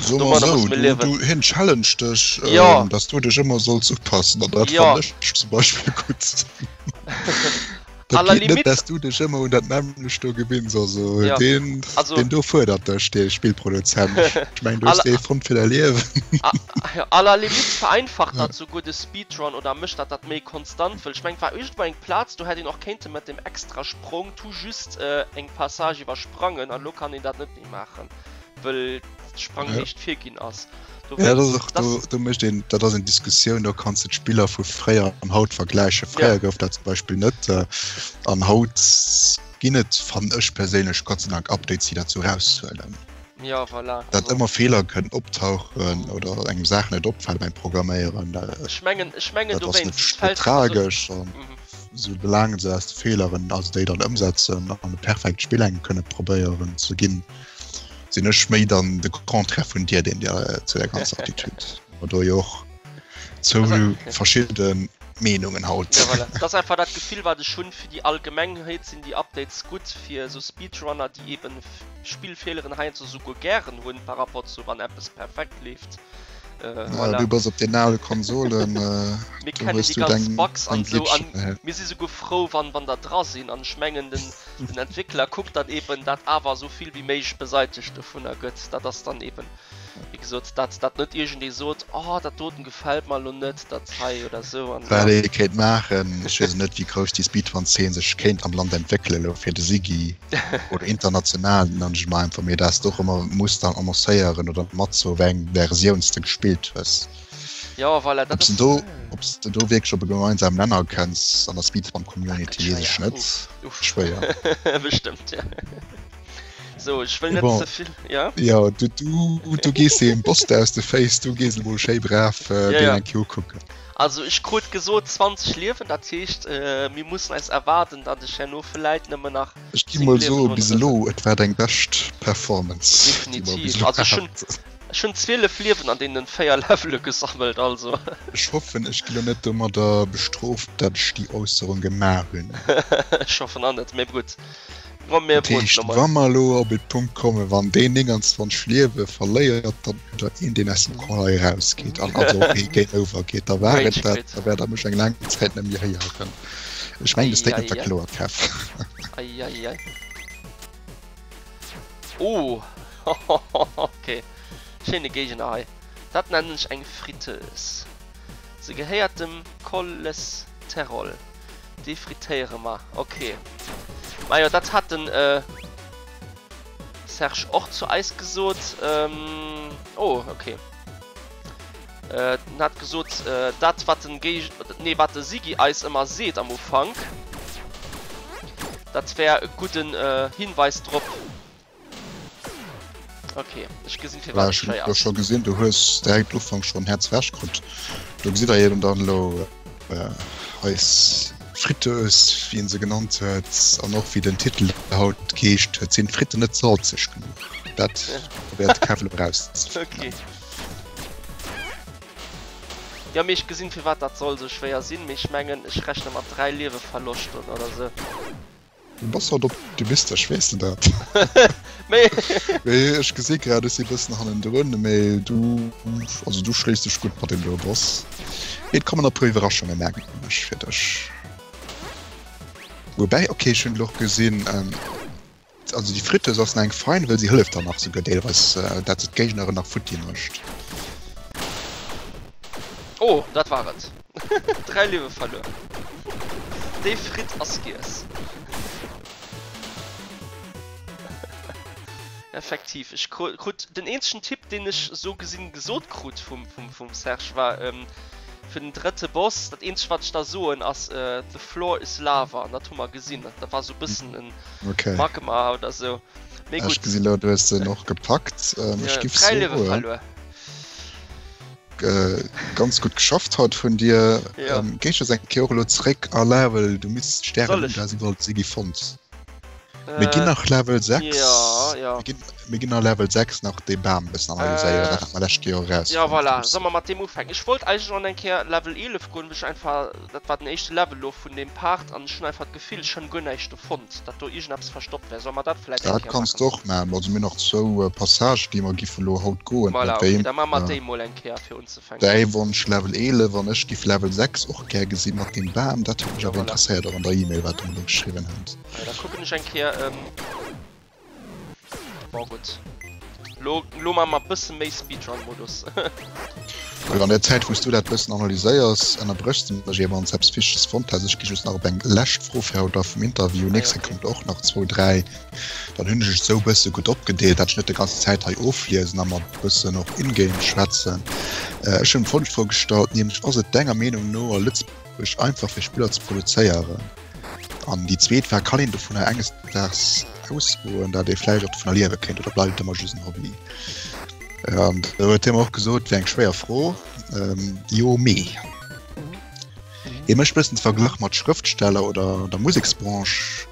Speaker 1: So mer
Speaker 2: domadder
Speaker 1: esou,
Speaker 2: musse mir
Speaker 1: du,
Speaker 2: liewen.
Speaker 1: du, hien challenged dech,
Speaker 2: Jo.
Speaker 1: dass du dech ëmmer solls upassen an dat
Speaker 2: Jo.
Speaker 1: fannen ech zum Beispill gutt.
Speaker 2: À
Speaker 1: Dat
Speaker 2: la
Speaker 1: geet net,
Speaker 2: limite.
Speaker 1: dass du dech ëmmer un dat nämmlecht do gewinns, also
Speaker 2: Jo,
Speaker 1: deen,
Speaker 2: also.
Speaker 1: deen do fuerdert dech, dee Spillproduzent. Ech mengen, du
Speaker 2: À
Speaker 1: hues
Speaker 2: la.
Speaker 1: dee fonnt fir däi Liewen.
Speaker 2: A, à la limite vereinfacht dat souguer de Speedrun oder mécht dat dat méi konstant, wëll ech mengen et war iergendwou eng Plaz, do hätt een och kéinte mat dem extra Sprong tout juste eng Passage iwwersprangen an elo kann een dat net méi maachen, wëll d'Spranghéicht virginn ass.
Speaker 1: Ja, dat ass
Speaker 2: Dowéinst,
Speaker 1: och,
Speaker 2: dass.
Speaker 1: do, do mécht een, dat ass eng Diskussioun, do kanns de d'Spiller vu fréier an haut vergläichen.
Speaker 2: Ja.
Speaker 1: Fréier gouf dat zum Beispill net an haut ginn et, fannen ech perséinlech, Gott sei Dank Updates, déi dat sou eraushuelen.
Speaker 2: Ja, voilà.
Speaker 1: Dat
Speaker 2: Also.
Speaker 1: ëmmer Feeler kënnen optauchen oder engem Saachen net opfale beim Programméieren,
Speaker 2: Ech mengen, ech mengen
Speaker 1: dat ass net
Speaker 2: dowéinst, et fält, also.
Speaker 1: tragesch an soulaang se aus de Feeleren, also déi dann ëmsetzen an e perfekt Spill engem kënne probéieren ze ginn, sinn ech méi dann de Contraire vun dir, deen dir zu der ganzer Attitude. Mer do jo och zou verschidde Meenungen haut.
Speaker 2: Ja, voilà. Dat ass einfach dat Gefill, wat ech hunn. Fir déi Allgemengheet sinn déi Updates gutt, fir esou Speedrunner, déi eben Spillfeeleren heiansdo souguer gären hunn par rapport zu wann eppes perfekt leeft.
Speaker 1: Äh, voilà. Du bass op den ale Konsolen. Äh,
Speaker 2: mir kennen déi ganz Bugs an sou an mir si souguer frou wann wann der dra sinn an ech mengen den, den Entwickler kuckt dann eben dat awer sou vill wéi méiglech beseitegt dovunner gëtt. Dat ass dann eben wéi gesot dat dat net iergendee sot oh dat doten gefält mer elo net dat hei oder sou an
Speaker 1: Wat ee kéint maachen, ech weess net wéi grouss déi Speedrun-Zeen sech kéint am Land entwéckelen elo fir de Siggy oder international nennen ech mol einfach, mee dass de och ëmmer muss dann annoncéieren oder matsoen wéi eng Versioun s de gespillt hues.
Speaker 2: Jo voilà, dat
Speaker 1: Ob s
Speaker 2: ass
Speaker 1: de do, ob s de do wierklech op e gemeinsamen Nenner kënns an der
Speaker 2: dat gëtt
Speaker 1: Speedrun-Community, weess ech
Speaker 2: schwéier,
Speaker 1: net.
Speaker 2: uff uff
Speaker 1: Schwéier.
Speaker 2: bestëmmt jo. So, ech wëll
Speaker 1: Mee
Speaker 2: net
Speaker 1: bon,
Speaker 2: ze vill, ja?
Speaker 1: jo, du, du, du gees deem Boss da aus de Féiss, du gees emol schéi brav
Speaker 2: Ja,
Speaker 1: deen
Speaker 2: ja.
Speaker 1: eng Kéier ukucken.
Speaker 2: Also ech krut gesot 20 Liewen, dat heescht mir mussen eis erwaarden, datt ech herno vläit nëmmen nach
Speaker 1: Ech gi
Speaker 2: 10
Speaker 1: mol
Speaker 2: Liewen
Speaker 1: soe
Speaker 2: hunn
Speaker 1: bis
Speaker 2: oder sou.
Speaker 1: elo, et war deng bescht Performance, déi mer bis
Speaker 2: Definitiv,
Speaker 1: elo
Speaker 2: also ech hunn
Speaker 1: haten.
Speaker 2: ech hunn 12 Liewen an deenen 4 Levele gesammelt, also.
Speaker 1: Ech hoffen, ech gi lo net domadder bestrooft, datt ech déi Äusserung gemaach hunn.
Speaker 2: Ech hoffen och net, mee gutt. Komm mir
Speaker 1: Dat heescht,
Speaker 2: woen
Speaker 1: wa mer elo op e Punkt kommen, wann deen 29 Liewe verléiert, dann huet der een, deen aus dem Call hei erausgeet an also och ee Game Over geet, da war et
Speaker 2: Rage
Speaker 1: dat,
Speaker 2: quit.
Speaker 1: da wäert der mech eng laang Zäit net méi héieren. Ech mengen, de Statement war
Speaker 2: Eieiei.
Speaker 1: kloer, Kev.
Speaker 2: Eieiei. Oh, okay. Schéine Géigner hei. Dat nennen ech eng Friteuse. Se gehéiert dem Cholesterol. Dee frittéiere mer. Ok. Majo, dat hat den Serge och zu eis gesot. Oh, ok. Den hat gesot, dat wat den Géig-, nee, wat de Sigi eis ëmmer seet am Ufank, dat wär e gudden Hinweis drop. Ok, ech gesinn firwat et schwéier
Speaker 1: ass. Ech hu gesinn, du hues direkt Ufank schonn Häerz wech krut. Do gesitt der eben dann elo eis Friteuse, wéi en se genannt huet, an och wéi den Titel haut geheescht huet, Sinn d'Fritten net salzeg genuch? Dat probéiert de Kev elo erauszefannen.
Speaker 2: Ok. Jo, mee ech gesinn firwat dat soll sou schwéier sinn, mee ech mengen ech rechne mat 3 Lieweverloschten oder sou.
Speaker 1: Du bass haut optimistesch, weess de dat?
Speaker 2: Mee.
Speaker 1: Mee ech gesi grad, ech si bëssen hannendrun, mee du, also du schléis dech gutt mat deem do Boss. Mee et kommen nach e puer Iwwerraschunge mengen ech fir dech. Woubäi, okay, ech hunn elo och gesinn, also déi Friteuse ass nach eng fein, well si hëlleft der nach souguer deelweis, dat se d'Géigneren nach futti mécht.
Speaker 2: Oh, dat war et. 3 Liewe verluer. Déi Fritt ass giess. Effektiv, ech krut den eenzegen Tipp deen ech sou gesinn gesot krut vum vum Serge war fir den drëtte Boss, dat eenzegt wat ech da soen ass the floor is lava an dat hu mer gesinn. Dat war sou bëssen en Magma oder sou.
Speaker 1: Mee gutt. Ech gesinn elo du hues en och gepackt. Ech giff
Speaker 2: 3 Liewe verluer.
Speaker 1: Ganz gutt geschafft haut vun dir. Ja. Ähm, Géif ech eng Kéier och elo zréck a Level, du misst Stären hunn, da si iwwerall si gi fonnt. Mir ginn nach Level 6.
Speaker 2: Ja, ja.
Speaker 1: Mir ginn, mir ginn a Level 6 nach dee Bam e bëssen analyséieren, dat hat mer lescht Joer eraus.
Speaker 2: Ja, voilà. Solle mer mat deem ufänken? Ech wollt eigentlech och eng Kéier Level 11 goen, well ech einfach, dat war den éischte Level elo vun deem Part an ech hunn einfach d'Gefill, ech hunn guer näischt do fonnt, datt do iergendeppes verstoppt wär. Solle mer dat vläit eng
Speaker 1: Dat
Speaker 2: Kéier
Speaker 1: kanns
Speaker 2: maachen?
Speaker 1: de och maachen. Also mir hunn nach zwou Passagen, déi mer giffen elo haut goen.
Speaker 2: Voilà,
Speaker 1: Dat wär
Speaker 2: okay, da maache mer déi mol eng Kéier fir unzefänken.
Speaker 1: Däi Wonsch Level 11 an ech giff Level 6 och gär gesi mat deem Bam. Dat huet mech
Speaker 2: Ja,
Speaker 1: awer
Speaker 2: voilà.
Speaker 1: interesséiert, och an der E-Mail, wat der mer do geschriwwen hat.
Speaker 2: Ja, da kucken ech eng Kéier. Bon, gutt. Lo, lo maache mer e bësse méi Speedrun-Modus.
Speaker 1: Gutt, an der Zäit, wou s du dat bëssen analyséiers, ënnerbréchs de mech ier, wann s eppes Wichteges fonnt häss. Ech gi just nach op eng lescht Fro fir haut a vum Interview.
Speaker 2: Ah,
Speaker 1: Nächst
Speaker 2: ja,
Speaker 1: Kéier
Speaker 2: okay.
Speaker 1: kommt och nach zwou, dräi. Dann hunn ech et esou e bësse gutt opgedeelt, dat ech net de ganze Zäit hei ofliesen a mer e bëssen och in-game schwätzen. Ech hunn d'folgend Fro gestallt, nämlech, Ass et denger Meenung no a Lëtzebuerg einfach fir Spiller ze produzéieren? An déi zweet war, Kann een dovunner enges Daags ausgoen, dat ee vläicht och dovunner liewe kéint oder bleift et ëmmer just en Hobby? An do huet hie mer och gesot, et wär eng schwéier Fro, jo, mee hie mécht bëssen de Verglach mat Schrëftsteller oder der Museksbranche,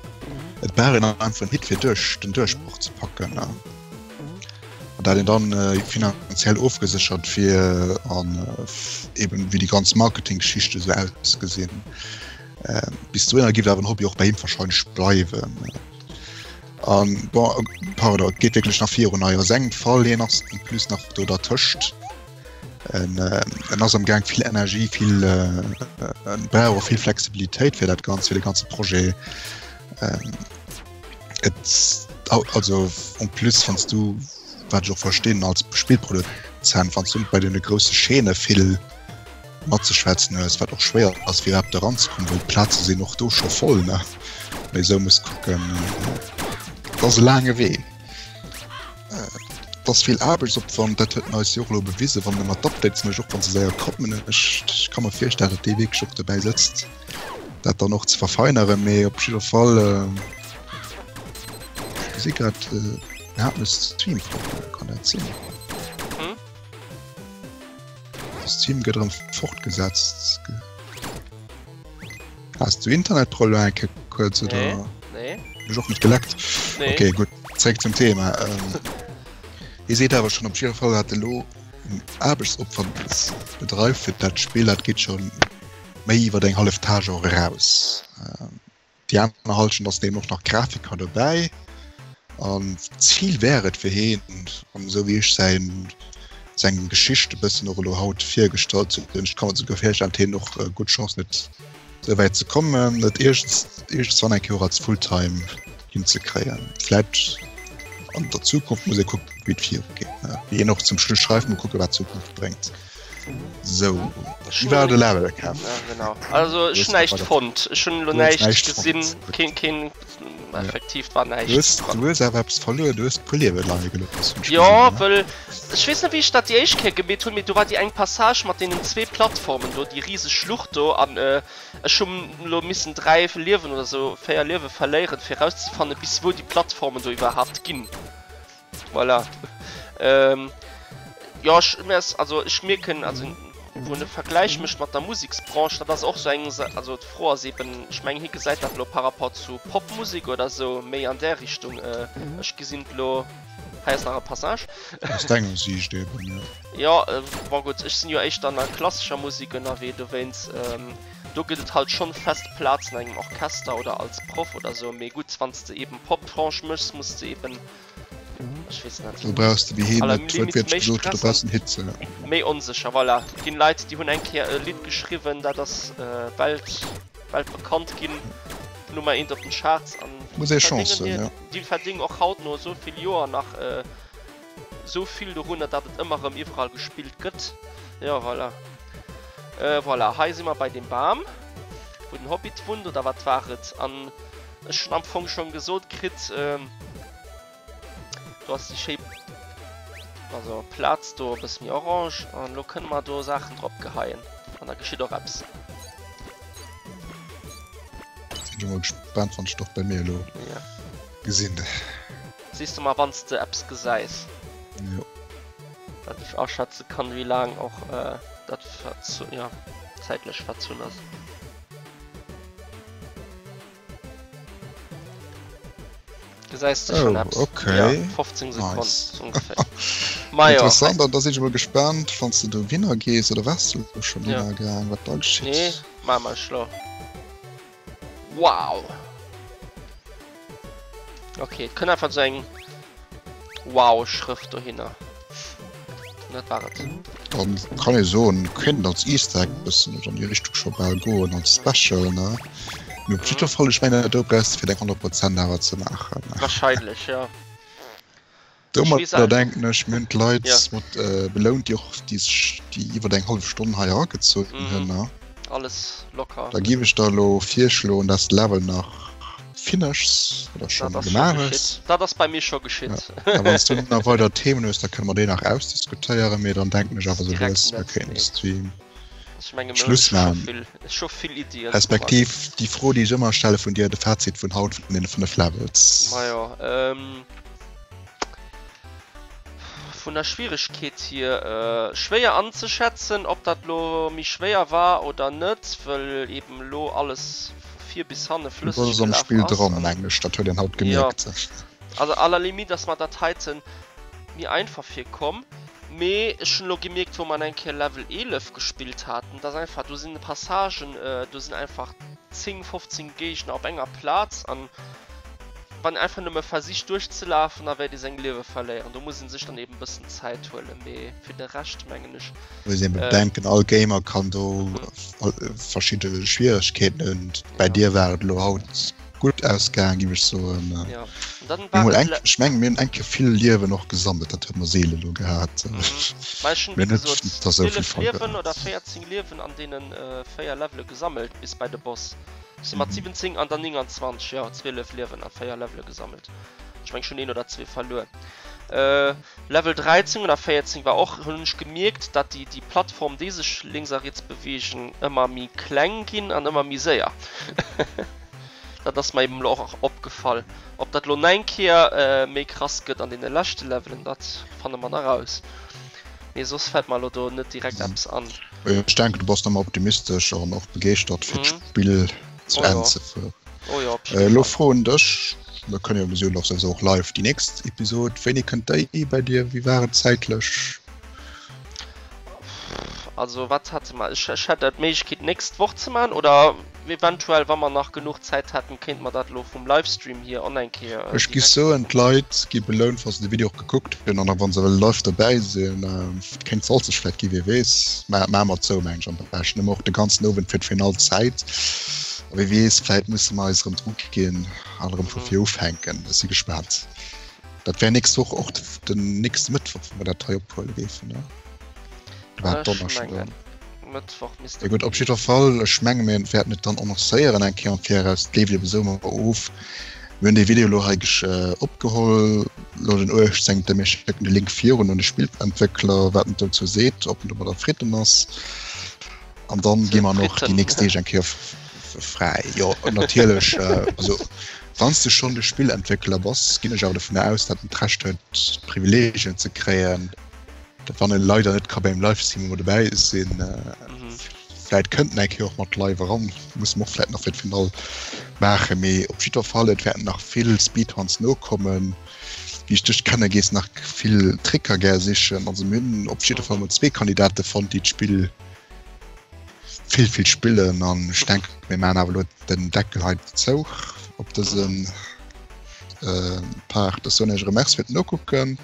Speaker 1: et brauch een einfach en Hit fir duerch den Duerchbroch ze packen. An dat een dann finanziell ofgeséchert wier an eben wéi déi ganz Marketinggeschichte sou ausgesinn. Bis dohinner giff awer den Hobby och bei him wahrscheinlech bleiwen. An bon, pardon, et geet wierklech nach virun hei a sengem Fall, hien ass en plus nach do dertëscht. En, en ass am Gaang vill Energie, vill, en brauch och vill Flexibilitéit fir dat Ganzt, fir de ganze Projet. Et, also en plus wann s du, wat ech och verstinn als Spillproduzent, wann s du net bei deene grousse Chaîne vill matzeschwätzen hues, wat och schwéier ass fir iwwerhaapt eranzekommen, well d'Plaze sinn och do scho voll, ne? Mee esou muss kucken, et ass e laange Wee, et ass vill Aarbechtsopwand, dat huet en eis jo och elo bewisen, wann e mat Updates mécht, och wann se séier kommen. Ech ka mer virstellen, datt dee wierklech och dobäi sëtzt, dat dann och ze verfeineren, mee op jidder Fall, ech gesi grad, mir haten e Stream-Problem, kann dat sinn? De Stream gëtt erëm fortgesetzt. Has du Internetproblemer eng Kéier kuerz oder?
Speaker 2: Nee, nee.
Speaker 1: Hun ech och net geleckt.
Speaker 2: Nee.
Speaker 1: Okay, gutt, zréck zum Thema. Ähm, Dir seet awer schon op jidder Fall wat elo en Aarbechtsopwand bedreift fir dat Spill, dat geet schon méi iwwer eng hallef Tâche och eraus. Ähm, Déi aner Halschent ass deemno och nach Grafiker dobäi. An d'Zil wär et fir heen, an esou wéi ech säin, seng Geschicht e bëssen och elo haut virgestallt hunn, ech ka mer souguer virstellen, datt hien och gutt Chancen huet, esou wäit ze kommen, et iergendswann eng Kéier och als Fulltime hinzekréien. Vläicht an der Zukunft, muss ee kucken, wéi et virugeet. Wéi hien och zum Schluss schreift, mol kucken, wat d'Zukunft bréngt. So,
Speaker 2: Ech
Speaker 1: wie war de Level Cap?
Speaker 2: Ja, genau. Also ech hun näischt fonnt. Ech hun lo näischt gesinn. Keen, keen, effektiv war näischt.
Speaker 1: Du hues, du hues awer eppes verluer, du hues puer Liewe leie gelooss.
Speaker 2: Jo, wëll ech weess net wéi ech dat déi éischt Kéier gemeet hunn, mee do war déi eng Passage mat deenen zwee Plattformen do, déi riseg Schlucht do an ech hunn lo missen 3 Liewen oder sou, 4 Liewe verléieren fir erauszefannen bis wou déi Plattformen do iwwerhaapt ginn. Voilà. Ähm, jo, ech, mir ass, also ech mierken, also. Wou en e Vergläich mécht mat der Museksbranche, dat ass och sou eng, also d'Fro ass eben, ech mengen hie gesäit dat elo par rapport zu Popmusek oder sou, méi an där Richtung. Ech gesinn et elo, hei ass nach e Passage.
Speaker 1: Aus denger Siicht eben, jo.
Speaker 2: Jo, bon gutt, ech sinn jo éischter an der klassescher Musek ënnerwee, dowéinst, do gëtt et halt schonn fest Plazen an engem Orchester oder als Proff oder sou, mee gutt, wann s de eben Pop-Branche méchs, muss de eben Ech weess net.
Speaker 1: Do brauchs de wéi heen
Speaker 2: À la
Speaker 1: et
Speaker 2: limite
Speaker 1: wuertwiertlech
Speaker 2: méi
Speaker 1: gesot huet, do
Speaker 2: Stress
Speaker 1: brauchs
Speaker 2: an
Speaker 1: den Hit. Ja.
Speaker 2: méi onsécher. Voilà, et ginn Leit, déi hunn eng Kéier e Lidd geschriwwen, dat ass welt, weltbekannt ginn, Nummer eent op den Charts an
Speaker 1: Muss
Speaker 2: déi
Speaker 1: ee Chance
Speaker 2: verdéngen
Speaker 1: hunn,
Speaker 2: hir,
Speaker 1: ja.
Speaker 2: déi verdéngen och haut no esou vill Joer nach esou vill dorunner, datt et ëmmer erëm iwwerall gespillt gëtt. Jo, voilà. Voilà, hei si mer bei deem Bam, wou den Hobbit wunnt, oder wat war et? An ech hunn am Fong schonn gesot kritt, Do ass déi schéi also Plaz do e bësse méi orange an elo kënne mer do Saachen drop geheien an da geschitt och eppes.
Speaker 1: Sinn ech emol gespaant wann ech d'och bei mir elo
Speaker 2: Ja.
Speaker 1: gesinn.
Speaker 2: Sees de mer wanns de eppes gesäis.
Speaker 1: Jo.
Speaker 2: Dat ech aschätze kann wéi laang och dat verzu ja zäitlech verzunn ass. Gesäis de schon
Speaker 1: Oh,
Speaker 2: eppes?
Speaker 1: okay.
Speaker 2: Ja, 15 Sekunden
Speaker 1: Nice.
Speaker 2: ungefähr. Ma jo,
Speaker 1: Interessant, an da sinn ech emol gespaant, wann s de dohinner gees, oder waars du elo schonn
Speaker 2: Ja.
Speaker 1: hinner gaang, wat da geschitt.
Speaker 2: Nee, maa mer ech lo. Wow! Okay, et kënnt einfach sou eng Wow-Schrëft dohinner. An dat war et.
Speaker 1: Dann kann ee soen, kéint als Easter Egg bëssen oder an déi Richtung scho bal goen, als Special, ne? Mee op jiddwer Fall, ech mengen, do brauchs de fir deng 100 Prozent awer ze maachen.
Speaker 2: Wahrscheinlech, jo.
Speaker 1: Domadder denken ech, mir hunn d'Leit
Speaker 2: Ja.
Speaker 1: mat belount, déi och déi sech déi iwwer eng hallef Stonn hei eragezunn hunn, ne?
Speaker 2: Alles locker.
Speaker 1: Da giff ech der elo virschloen, dass de Level nach finishs oder schon
Speaker 2: Dat ass scho
Speaker 1: gemaach hues.
Speaker 2: geschitt. Dat ass bei mir scho geschitt.
Speaker 1: Ja. A wann s du nach weider Themen hues, da kënne mer déi nach ausdiskutéieren, mee dann denken ech awer sou
Speaker 2: Direkt
Speaker 1: lues, mir
Speaker 2: net,
Speaker 1: kéinten
Speaker 2: nee.
Speaker 1: de Stream
Speaker 2: Ech menge mir hunn
Speaker 1: Schluss
Speaker 2: scho
Speaker 1: maachen.
Speaker 2: vill, scho vill Iddien
Speaker 1: Respektiv déi Fro, déi ech ëmmer stelle vun dir, de Fazit vun haut vun deene 5 Levels.
Speaker 2: Majo, ähm, vun der Schwieregkeet hier schwéier anzeschätzen, ob dat lo méi schwéier war oder net, wëll eben lo alles vu vir bis hanne
Speaker 1: Du
Speaker 2: flësseg
Speaker 1: bass am
Speaker 2: gelaf
Speaker 1: Spill
Speaker 2: ass
Speaker 1: dran,
Speaker 2: an
Speaker 1: mengen ech, dat huet een haut
Speaker 2: jo,
Speaker 1: gemierkt.
Speaker 2: also à la limite ass mer dat heiten méi einfach virkomm, mee ech hunn lo gemierkt wou mer eng Kéier Level 11 gespillt haten, dass einfach do sinn Passagen, do sinn einfach 10, 15 Géigner op enger Plaz an wann een einfach nëmme versicht duerchzelafen, da wäert ee seng Liewe verléieren. Do muss ee sech dann eben e bëssen Zäit huelen, mee fir de Rescht mengen ech.
Speaker 1: Muss een bedenken, all Gamer kann do verschidde Schwieregkeeten hunn. Bei dir war et elo haut gutt ausgaangen, géif ech soen.
Speaker 2: Ja, an dann war et.
Speaker 1: Ech mengen, mir hunn eng Kéier vill Liewen och gesammelt, dat huet mer seelen elo gehat.
Speaker 2: Mä ech hunn, wéi gesot, 12 Liewen oder 14 Liewen an deene 4 Levele gesammelt bis bei de Boss. Ech si mat 17 an der 29, jo, 12 Liewen a 4 Levele gesammelt. Ech meng ech hunn een oder zwee verluer. Level 13 oder 14 war och, hunn ech gemierkt, dat déi déi Plattform déi sech lénks a riets beweegen ëmmer méi kleng ginn an ëmmer méi séier. Dat ass mer eben elo och opgefall. Ob dat elo nach eng Kéier méi krass gëtt an deene leschte Levelen, dat fanne mer nach raus. Mee soss fält mer elo do net direkt eppes an.
Speaker 1: Ech denken du bass nach emmer optimistesch an och begeeschtert fir d'Spill zu Enn ze fueren.
Speaker 2: Oh jo, op jidde
Speaker 1: Elo
Speaker 2: Fall.
Speaker 1: froen dech, mer kënnen jo mir hunn och souwisou och live déi nächst Episod, wéini kënnt déi bei dir, wéi war et zäitlech?
Speaker 2: Also wat hate mer, ech ech hätt d'Méiglechkeet nächst Woch ze maachen oder Eventuell, wa mer nach genuch Zäit hätten, kéinte mer dat elo vum Livestream hier on eng Kéier
Speaker 1: Ech
Speaker 2: direkt
Speaker 1: gi soen, d'Leit gi belount, wa se de Video och gekuckt hunn an wa se wëlle live dobäi sinn. Et kéint salzeg vläit ginn, wie weess. Mä maache mer et sou, mengen ech am beschten. Hu mer och de ganzen Owend fir d'Finall Zäit. A wie weess, vläit musse mer eis erëm dru ginn an erëm vu vir ufänken. Ech si gespaant. Dat wär nächst Woch och den nächste Mëttwoch, wou mer dat hei ophuele géifen, ne? War
Speaker 2: Ech
Speaker 1: Donneschden.
Speaker 2: mengen Mëttwoch misst
Speaker 1: Ja
Speaker 2: et
Speaker 1: gutt, op
Speaker 2: ginn.
Speaker 1: jiddwer Fall, ech menge mir wäerten et dann annoncéieren eng Kéier am Viraus. Et leeft eben esou ëmmer of. Mir hunn dee Video elo hei gesch opgeholl, elo den 18. Mir schécken de Link virun un de Spillentwéckler, wat en dozou seet, ob en domadder fritten ass. An dann gi mer en och déi
Speaker 2: Fritten.
Speaker 1: nächst Deeg eng Kéier fräi. Jo, natierlech, also wann s de schonn de Spillentwéckler bass, ginn ech awer dovun aus, datt en d'Recht huet, Privileegien ze kréien. Dat wann en leider net ka beim Livestream ëmmer dobäi sinn. Vläit kënnt en eng Kéier och mat live eran, musse mer och vläit nach fir d'Finall maachen. Mee op jiddwer Fall, et wäerten nach vill Speedruns nokommen. Wéi ech dech kenne gees nach vill Tricker gär sichen. Also mir hunn op jiddwer Fall mol zwee Kandidate fonnt, déi d'Spill vill vill spillen an ech denken mir maachen awer elo den Deckel hei zou op dësen Part. Ech soen iech erëm Merci fir d'Nokucken.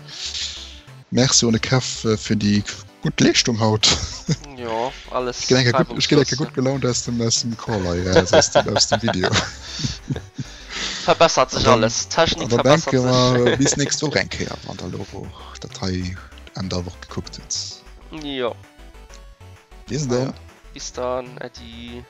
Speaker 1: Merci un de Kev fir déi gutt Leeschtung haut.
Speaker 2: Jo, alles
Speaker 1: Ech ginn eng Kéier gutt, ech ginn eng Kéier gutt gelaunt aus dem, aus dem Call hei eraus, aus dem, aus dem Video.
Speaker 2: Verbessert sech alles,
Speaker 1: d'Technik verbessert sech. An dann denke mer bis nächst Woch eng Kéier, wann der elo dat hei Enn der Woch gekuckt hutt.
Speaker 2: Jo.
Speaker 1: Bis dann.
Speaker 2: Bis dann, Äddi.